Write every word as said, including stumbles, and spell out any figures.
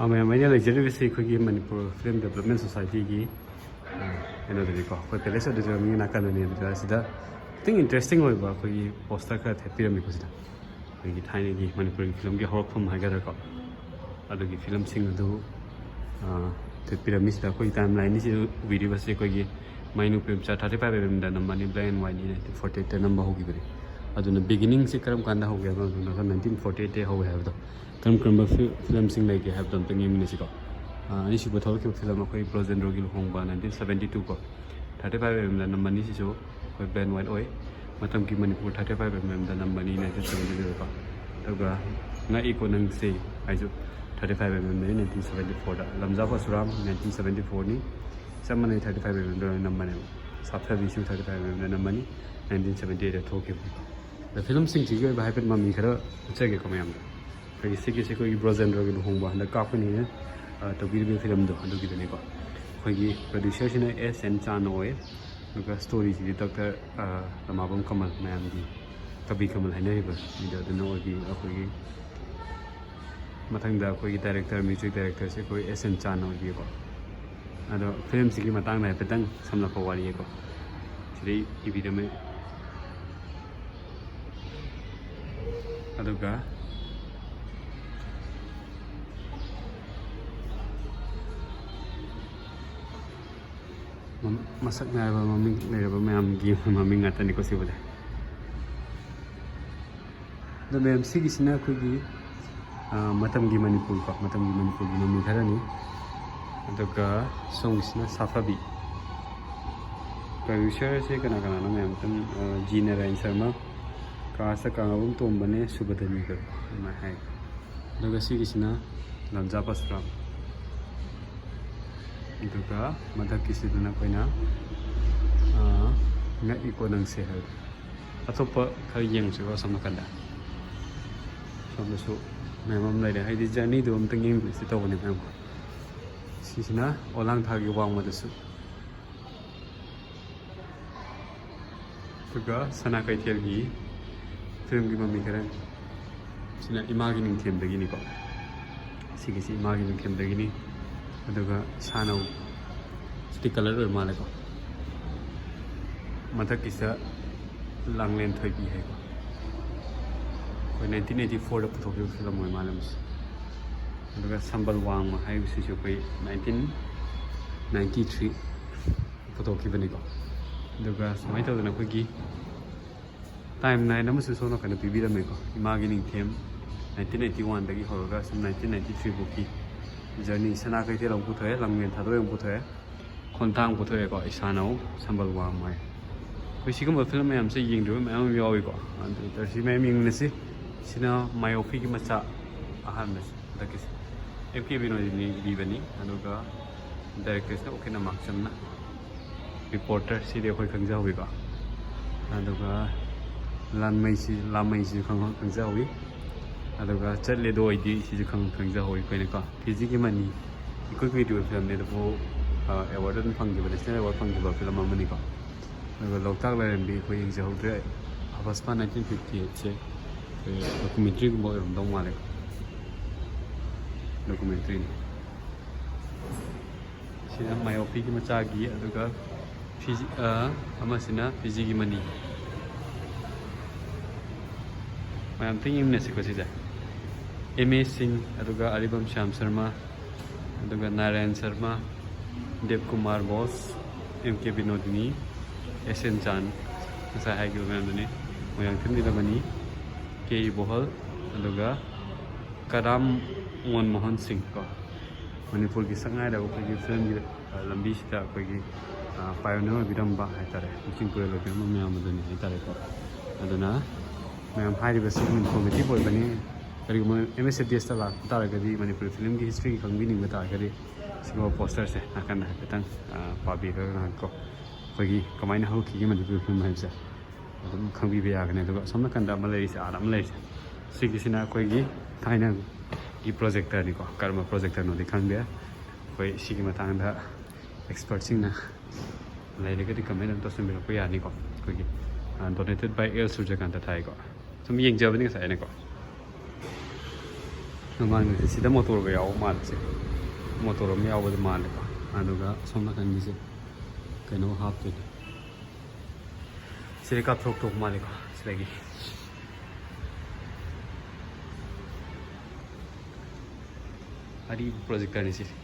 ꯑꯥ, ꯃꯌꯥꯝ, ꯑꯩꯅ ꯂꯩꯖꯔꯤꯕꯁꯤ ꯑꯩꯈꯣꯏꯒꯤ ꯃꯅꯤꯄꯨꯔ Film Development Society-ꯒꯤ, ꯑꯥ, ꯀꯩꯅꯣꯗꯅꯤꯀꯣ, ꯑꯩꯈꯣꯏ Palace Auditorium-ꯒꯤ ꯅꯥꯀꯟꯗꯅꯤ꯫ ꯑꯗꯨꯗ ꯁꯤꯗ ꯈꯤꯇꯪ interesting ꯑꯣꯏꯕ ꯑꯩꯈꯣꯏꯒꯤ poster ꯈꯔ ꯊꯦꯠꯄꯤꯔꯝꯃꯤꯀꯣ ꯁꯤꯗ꯫ ꯑꯩꯈꯣꯏꯒꯤ ꯊꯥꯏꯅꯒꯤ ꯃꯅꯤꯄꯨꯔꯒꯤ film-ꯒꯤ ꯍꯧꯔꯛꯐꯝ ꯍꯥꯏꯒꯗ꯭ꯔꯥꯀꯣ, ꯑꯗꯨꯒꯤ film-ꯁꯤꯡ ꯑꯗꯨ, ꯑꯥ, ꯊꯦꯠꯄꯤꯔꯝꯃꯤ꯫ ꯁꯤꯗ ꯑꯩꯈꯣꯏꯒꯤ timeline-ꯁꯤꯗ ꯎꯕꯤꯔꯤꯕꯁꯤ ꯑꯩꯈꯣꯏꯒꯤ ꯃꯩꯅꯨ ꯄꯦꯝꯆꯥ thirty five mm-ꯗ ꯅꯝꯕꯅꯤ, black and white-ꯅꯤ, nineteen forty eight-ꯇ ꯅꯝꯕ ꯍꯧꯈꯤꯕꯅꯤ꯫ ꯑꯗꯨꯅ beginning-ꯁꯤ ꯀꯔꯝ ꯀꯥꯟꯗ ꯍꯧꯒꯦ ꯍꯥꯏꯕ ꯃꯇꯝꯗ nineteen forty eight-ꯇꯩ ꯍꯧꯋꯦ ꯍꯥꯏꯕꯗꯣ꯫ ꯀꯔꯝ ꯀꯔꯝꯕ ꯐꯤ-, film-ꯁꯤꯡ ꯂꯩꯒꯦ ꯍꯥꯏꯕꯗꯣ ꯑꯝꯇꯪ ꯌꯦꯡꯃꯤꯟꯅꯁꯤꯀꯣ꯫ ꯑꯥ, ꯑꯅꯤꯁꯨꯕ ꯊꯣꯛꯂꯛꯈꯤꯕ film ꯑꯩꯈꯣꯏ ꯕ꯭ꯔꯣꯖꯦꯟꯗ꯭ꯔꯣꯒꯤ ꯂꯨꯍꯣꯡꯕ, nineteen seventy two ꯀꯣ, thirty five mm-ꯗ ꯅꯝꯕꯅꯤ꯫ ꯁꯤꯁꯨ ꯑꯩꯈꯣꯏ black and white ꯑꯣꯏ꯫ ꯃꯇꯝꯒꯤ Manipur thirty five mm-ꯗ ꯅꯝꯕꯅꯤ, nineteen seventy two ꯀꯣ꯫ ꯑꯗꯨꯒ ꯉꯛꯏꯀꯣ ꯅꯪꯁꯦ ꯍꯥꯏꯁꯨ thirty five mm-ꯗꯅꯤ, nineteen seventy four-ꯗ꯫ ꯂꯝꯖꯥ Parshuram, nineteen seventy four-ꯅꯤ꯫ ꯆꯞ ꯃꯥꯟꯅꯩ, thirty five mm-ꯗ ꯂꯣꯏꯅ ꯅꯝꯕꯅꯦꯕ꯫ ꯁꯥꯞꯊꯕꯤꯁꯨ thirty five mm-ꯗ ꯅꯝꯕꯅꯤ, nineteen seventy eight-ꯇ ꯊꯣꯛꯈꯤꯕꯅꯤ꯫ ꯑꯗ film-ꯁꯤꯡꯁꯤꯒꯤ ꯑꯣꯏꯕ ꯍꯥꯏꯐꯦꯠ ꯃꯃꯤ ꯈꯔ ꯎꯠꯆꯒꯦꯀꯣ ꯃꯌꯥꯝꯗ꯫ ꯑꯩꯈꯣꯏꯒꯤ ꯁꯤꯒꯤꯁꯤ ꯑꯩꯈꯣꯏꯒꯤ ꯕ꯭ꯔꯣꯖꯦꯟꯗ꯭ꯔꯣꯒꯤ ꯂꯨꯍꯣꯡꯕ ꯍꯟꯗꯛ ꯀꯥꯞꯀꯅꯤꯅ, ꯑ, ꯇꯧꯕꯤꯔꯤꯕ film-ꯗꯣ ꯑꯗꯨꯒꯤꯗꯨꯅꯤꯀꯣ꯫ ꯑꯩꯈꯣꯏꯒꯤ producer-ꯁꯤꯅ ꯑꯦꯁ ꯑꯦꯟ ꯆꯥꯟ ꯑꯣꯏ, ꯑꯗꯨꯒ story-ꯁꯤꯗꯤ ꯗꯣꯛꯇꯔ, ꯑ, ꯔꯃꯥꯕꯝ ꯀꯃꯜ, ꯃꯌꯥꯝꯒꯤ ꯀꯕꯤ ꯀꯃꯜ ꯍꯥꯏꯅꯔꯤꯕ ꯃꯤꯗꯣ ꯑꯗꯨꯅ ꯑꯣꯏꯕꯤ꯫ ꯑꯩꯈꯣꯏꯒꯤ ꯃꯊꯪꯗ ꯑꯩꯈꯣꯏꯒꯤ director, music director-ꯁꯦ ꯑꯩꯈꯣꯏ ꯑꯦꯁ ꯑꯦꯟ ꯆꯥꯟ ꯑꯣꯏꯕꯤꯀꯣ꯫ ꯑꯗꯣ film-ꯁꯤꯒꯤ ꯃꯇꯥꯡꯗ ꯍꯥꯏꯐꯦꯠꯇꯪ ꯁꯝꯂꯞꯄ ꯋꯥꯔꯤꯀꯣ ꯁꯤꯗꯩ ꯏꯕꯤꯔꯝꯃꯦ꯫ ꯑꯗꯨꯒ ꯃꯝ-, ꯃꯁꯛ ꯅꯥꯏꯔꯕ ꯃꯃꯤꯡ ꯂꯩꯔꯕ ꯃꯌꯥꯝꯒꯤ ꯃꯃꯤꯡ ꯉꯥꯛꯇꯅꯤꯀꯣ ꯁꯤꯕꯨꯗꯤ꯫ ꯑꯗꯣ ꯃꯌꯥꯝ, ꯁꯤꯒꯤꯁꯤꯅ ꯑꯩꯈꯣꯏꯒꯤ, ꯑ, ꯃꯇꯝꯒꯤ ꯃꯅꯤꯄꯨꯔ ꯀꯣ, ꯃꯇꯝꯒꯤ ꯃꯅꯤꯄꯨꯔꯒꯤ ꯃꯃꯤ ꯈꯔꯅꯤ꯫ ꯑꯗꯨꯒ ꯁꯣꯝꯒꯤꯁꯤꯅ ꯁꯥꯐꯕꯤ꯫ Producer-ꯁꯦ ꯀꯅꯥ ꯀꯅꯥꯅꯣ ꯃꯌꯥꯝ ꯑꯗꯨꯝ, ꯑ, ꯖꯤ ꯅꯥꯔꯥꯌꯟ ꯁꯔꯃ, cast-ꯇ ꯀꯥꯡꯉꯕꯝ ꯇꯣꯝꯕꯅꯦ, ꯁꯨꯕꯗꯅꯤꯒ ꯑꯗꯨꯃꯥꯏꯅ ꯍꯥꯏ꯫ ꯑꯗꯨꯒ ꯁꯤꯒꯤꯁꯤꯅ ꯂꯝꯖꯥ ꯄꯔꯁꯨꯔꯥꯝ꯫ ꯑꯗꯨꯒ ꯃꯊꯛꯀꯤꯁꯤꯗꯅ ꯑꯩꯈꯣꯏꯅ, ꯑ, ꯉꯛꯏꯀꯣ ꯅꯪꯁꯦ ꯍꯥꯏꯕ꯫ ꯑꯇꯣꯞꯄ ꯈꯔ ꯌꯦꯡꯉꯨꯁꯤꯀꯣ ꯑꯁꯣꯝ ꯅꯥꯀꯟꯗ꯫ ꯁꯣꯝꯗꯁꯨ ꯃꯌꯥꯝ ꯑꯃ ꯂꯩꯔꯦ꯫ ꯍꯥꯏꯗꯤ journey-ꯗꯣ ꯑꯝꯇꯪ ꯌꯦꯡꯃꯤꯟꯅꯁꯤ ꯇꯧꯕꯅꯦ ꯃꯌꯥꯝ꯫ ꯁꯤꯁꯤꯅ ꯑꯣꯂꯥꯡꯊꯥꯒꯤ ꯋꯥꯡꯃꯗꯁꯨ꯫ ꯑꯗꯨꯒ ꯁꯅꯥ ꯀꯩꯊꯦꯜꯒꯤ film-ꯒꯤ ꯃꯃꯤ ꯈꯔ꯫ ꯁꯤꯅ ꯏꯃꯥꯒꯤ ꯅꯤꯡꯊꯦꯝꯗꯒꯤꯅꯤꯀꯣ꯫ ꯁꯤꯒꯤꯁꯤ ꯏꯃꯥꯒꯤ ꯃꯤꯡꯊꯦꯝꯗꯒꯤꯅꯤ꯫ ꯑꯗꯨꯒ ꯏꯁꯥꯅ ꯁꯤꯗꯤ ꯀꯂꯔ ꯑꯣꯏꯕ ꯃꯥꯜꯂꯦꯀꯣ꯫ ꯃꯊꯛꯀꯤꯁꯤꯗ ꯂꯥꯡꯂꯦꯟ ꯊꯣꯏꯕꯤ ꯍꯥꯏꯀꯣ꯫ ꯑꯩꯈꯣꯏ ꯅꯥꯏꯟꯇꯤꯟ ꯑꯩꯠꯇꯤ ꯐꯣꯔꯗ ꯄꯨꯊꯣꯛꯈꯤꯕ ꯐꯤꯂꯝ ꯑꯣꯏ ꯃꯥꯜꯂꯦ ꯃꯁꯤ꯫ ꯑꯗꯨꯒ ꯁꯝꯕꯜ ꯋꯥꯡꯃ ꯍꯥꯏꯕꯁꯤꯁꯨ ꯑꯩꯈꯣꯏ ꯅꯥꯏꯟꯇꯤꯟ ꯅꯥꯏꯟꯇꯤ ꯊ꯭ꯔꯤ ꯄꯨꯊꯣꯛꯈꯤꯕꯅꯤꯀꯣ꯫ ꯑꯗꯨꯒ ꯁꯨꯃꯥꯏꯅ ꯇꯧꯗꯅ ꯑꯩꯈꯣꯏꯒꯤ ꯇꯥꯏꯝ ꯂꯥꯏꯟ ꯑꯃꯁꯨ ꯁꯣꯝ ꯅꯥꯀꯟꯗ ꯄꯤꯕꯤꯔꯝꯃꯦꯀꯣ꯫ ꯏꯃꯥꯒꯤ ꯅꯤꯡꯊꯦꯝ ꯅꯥꯏꯟꯇꯤꯟ ꯑꯩꯠꯇꯤ ꯋꯥꯟꯗꯒꯤ ꯍꯧꯔꯒ ꯁꯨꯝ ꯅꯥꯏꯟꯇꯤꯟ ꯅꯥꯏꯟꯇꯤ ꯊ꯭ꯔꯤ ꯐꯥꯎꯀꯤ ꯖꯔꯅꯤ꯫ ꯁꯅꯥ ꯀꯩꯊꯦꯜ ꯑꯃ ꯄꯨꯊꯣꯛꯑꯦ, ꯂꯥꯡꯂꯦꯟ ꯊꯥꯗꯣꯏ ꯑꯃ ꯄꯨꯊꯣꯛꯑꯦ, ꯈꯣꯟꯊꯥꯡ ꯄꯨꯊꯣꯛꯑꯦꯀꯣ, ꯏꯁꯥꯅꯧ ꯁꯝꯕꯜ ꯋꯥꯡꯃ ꯍꯥꯏ꯫ ꯑꯩꯈꯣꯏ ꯁꯤꯒꯨꯝꯕ ꯐꯤꯂꯝ ꯃꯌꯥꯝꯁꯦ ꯌꯦꯡꯗ꯭ꯔꯤꯕ ꯃꯌꯥꯝ ꯑꯃ ꯌꯥꯎꯏꯀꯣ꯫ ꯑꯗꯨ ꯑꯣꯏꯇꯥꯔꯁꯨ ꯁꯤ ꯃꯌꯥꯝ ꯌꯦꯡꯃꯤꯟꯅꯁꯤ꯫ ꯁꯤꯅ ꯃꯥꯏ ꯑꯣꯐꯤꯒꯤ ꯃꯆꯥ ꯑꯍꯥꯟꯕꯁꯦ ꯍꯟꯗꯛꯀꯤꯁꯦ꯫ ꯑꯦꯝ ꯀꯦ ꯕꯤꯅꯣꯗꯤꯅꯤ ꯏꯕꯤꯕꯅꯤ꯫ ꯑꯗꯨꯒ ꯗꯥꯏꯔꯦꯛꯇꯔꯁꯤꯅ ꯎꯀꯤꯅ ꯃꯥꯛꯆꯝꯅ꯫ ꯔꯤꯄꯣꯔꯇꯔ ꯁꯤꯗꯤ ꯑꯩꯈꯣꯏ ꯈꯪꯖꯍꯧꯋꯤꯀꯣ꯫ ꯑꯗꯨꯒ ꯂꯥꯟꯃꯩꯁꯤ, ꯂꯥꯃꯩꯁꯤꯁꯨ ꯈꯪ-, ꯈꯪꯖꯍꯧꯋꯤ꯫ ꯑꯗꯨꯒ ꯆꯠꯂꯦꯗꯣ ꯑꯩꯗꯤ ꯁꯤꯁꯨ ꯈꯪ-, ꯈꯪꯖꯍꯧꯋꯤ ꯑꯩꯈꯣꯏꯅꯀꯣ꯫ ꯐꯤꯖꯤꯒꯤ ꯃꯅꯤ ꯏꯀꯨꯏ ꯀꯨꯏꯗ꯭ꯔꯤꯕ ꯐꯤꯂꯝꯅꯤ, ꯑꯗꯨꯕꯨ ꯑꯦꯋꯥꯔꯗ ꯑꯗꯨꯝ ꯐꯪꯈꯤꯕ, ꯅꯦꯁꯅꯦꯜ ꯑꯦꯋꯥꯔꯗ ꯐꯪꯈꯤꯕ ꯐꯤꯂꯝ ꯑꯃꯅꯤꯀꯣ꯫ ꯑꯗꯨꯒ ꯂꯣꯛꯇꯥꯛ ꯂꯥꯏꯔꯦꯝꯕꯤ ꯑꯩꯈꯣꯏ ꯌꯦꯡꯖꯍꯧꯗ꯭ꯔꯦ꯫ ꯑꯕꯁꯄꯥ ꯅꯥꯏꯟꯇꯤꯟ ꯐꯤꯐꯇꯤ ꯑꯩꯠꯁꯦ ꯑꯩꯈꯣꯏ ꯗꯣꯀꯨꯃꯦꯟꯇ꯭ꯔꯤꯒꯨꯝꯕ ꯑꯣꯏꯔꯝꯗꯧ ꯃꯥꯜꯂꯦ꯫ ꯗꯣꯀꯨꯃꯦꯟꯇ꯭ꯔꯤꯅꯤ꯫ ꯁꯤꯅ ꯃꯥꯏ ꯑꯣꯐꯤꯒꯤ ꯃꯆꯥꯒꯤ, ꯑꯗꯨꯒ ꯐꯤꯖꯤ-, ꯑ, ꯑꯃꯁꯤꯅ ꯐꯤꯖꯤꯒꯤ ꯃꯅꯤ꯫ ꯃꯌꯥꯝ ꯑꯝꯇ ꯌꯦꯡꯃꯤꯟꯅꯁꯤꯀꯣ ꯁꯤꯁꯦ꯫ ꯑꯦꯝ ꯑꯦ ꯁꯤꯡ, ꯑꯗꯨꯒ ꯑꯔꯤꯕꯝ ꯁ꯭ꯌꯥꯝ ꯁꯔꯃ, ꯑꯗꯨꯒ Narayan Sharma, Deb Kumar Bose, M K Binodini, S N Chan, ꯉꯁꯥꯏ ꯍꯥꯏꯈꯤꯕ ꯃꯌꯥꯝꯗꯨꯅꯤ꯫ ꯃꯣꯏꯔꯥꯡꯊꯦꯝ ꯅꯤꯂꯃꯅꯤ, ꯀꯦ ꯏꯕꯣꯍꯜ, ꯑꯗꯨꯒ ꯀꯔꯥꯝ ꯃꯣꯟ ꯃꯣꯍꯟ ꯁꯤꯡ ꯀꯣ꯫ ꯃꯅꯤꯄꯨꯔꯒꯤ ꯁꯛꯅꯥꯏꯔꯕ ꯑꯩꯈꯣꯏꯒꯤ ꯐꯤꯂꯝꯒꯤ, ꯑ, ꯂꯝꯕꯤꯁꯤꯗ ꯑꯩꯈꯣꯏꯒꯤ, ꯑ, ꯄꯥꯏꯑꯣꯅꯤꯌꯔ ꯑꯣꯏꯕꯤꯔꯝꯕ ꯍꯥꯏꯇꯥꯔꯦ, ꯂꯨꯆꯤꯡ ꯄꯨꯔꯦꯜ ꯑꯣꯏꯕꯤꯔꯝꯕ ꯃꯌꯥꯝ ꯑꯗꯨꯅꯤ ꯍꯥꯏꯇꯥꯔꯦꯀꯣ꯫ ꯑꯗꯨꯅ ꯃꯌꯥꯝ ꯍꯥꯏꯔꯤꯕꯁꯤ ꯏꯟꯐꯣꯔꯃꯦꯇꯤꯚ ꯑꯣꯏꯕꯅꯤ꯫ ꯀꯔꯤꯒꯨꯝꯕ ꯑꯦꯝ ꯑꯦꯁ ꯑꯦꯐ ꯗꯤ ꯑꯦꯁꯇ ꯂꯥꯛꯄ ꯇꯥꯔꯒꯗꯤ, ꯃꯅꯤꯄꯨꯔꯤ ꯐꯤꯂꯝꯒꯤ ꯍꯤꯁꯇ꯭ꯔꯤꯒꯤ ꯈꯪꯕꯤꯅꯤꯡꯕ ꯇꯥꯔꯒꯗꯤ, ꯁꯤꯒꯨꯝꯕ ꯄꯣꯁꯇꯔꯁꯦ ꯅꯥꯀꯟꯗ ꯍꯥꯏꯐꯦꯠꯇꯪ, ꯑ, ꯄꯥꯕꯤꯔꯒ ꯉꯥꯏꯍꯥꯛꯀꯣ, ꯑꯩꯈꯣꯏꯒꯤ ꯀꯃꯥꯏꯅ ꯍꯧꯈꯤꯒꯦ ꯃꯅꯤꯄꯨꯔꯤ ꯐꯤꯂꯝ ꯍꯥꯏꯕꯁꯦ ꯑꯗꯨꯝ ꯈꯪꯕꯤꯕ ꯌꯥꯒꯅꯤ꯫ ꯑꯗꯨꯒ ꯑꯁꯣꯝ ꯅꯥꯀꯟꯗ ꯑꯃ ꯂꯩꯔꯤꯁꯦ, ꯑꯥꯗ ꯑꯃ ꯂꯩꯔꯤꯁꯦ, ꯁꯤꯒꯤꯁꯤꯅ ꯑꯩꯈꯣꯏꯒꯤ ꯊꯥꯏꯅꯒꯤ ꯄ꯭ꯔꯣꯖꯦꯛꯇꯔꯅꯤꯀꯣ꯫ ꯀꯔꯝꯕ ꯄ꯭ꯔꯣꯖꯦꯛꯇꯔꯅꯣꯗꯤ ꯈꯪꯗꯦ꯫ ꯑꯩꯈꯣꯏ ꯁꯤꯒꯤ ꯃꯇꯥꯡꯗ ꯑꯦꯛꯁꯄꯔꯠꯁꯤꯡꯅ ꯂꯩꯔꯒꯗꯤ ꯀꯃꯦꯟ ꯑꯗꯨꯝ ꯇꯧꯁꯟꯕꯤꯔꯛꯄ ꯌꯥꯅꯤꯀꯣ꯫ ꯑꯩꯈꯣꯏꯒꯤ, ꯑ, donated by ꯑꯦꯜ ꯁꯨꯔꯖꯀꯥꯟꯇ ꯊꯥꯏꯀꯣ꯫ ꯁꯨꯝ ꯌꯦꯡꯖꯕꯅꯤ ꯉꯁꯥꯏ ꯑꯩꯅꯀꯣ꯫ ꯃꯃꯥꯡꯗꯁꯦ ꯁꯤꯗ ꯃꯣꯇꯣꯔꯒ ꯌꯥꯎꯕ ꯃꯥꯜꯂꯦ꯫ ꯁꯦ ꯃꯣꯇꯣꯔ ꯑꯃ ꯌꯥꯎꯕꯗꯤ ꯃꯥꯜꯂꯦꯀꯣ꯫ ꯑꯗꯨꯒ ꯑꯁꯣꯝ ꯅꯥꯀꯟꯒꯤꯁꯦ ꯀꯩꯅꯣ ꯍꯥꯞꯇꯣꯏꯅꯦ꯫ ꯁꯤꯗ ꯀꯥꯞꯊꯣꯛꯇꯧ ꯃꯥꯜꯂꯦꯀꯣ꯫ ꯁꯤꯗꯒꯤ ꯑꯔꯤꯕ ꯄ꯭ꯔꯣꯖꯦꯛꯇꯔꯅꯤ ꯁꯤꯁꯦ꯫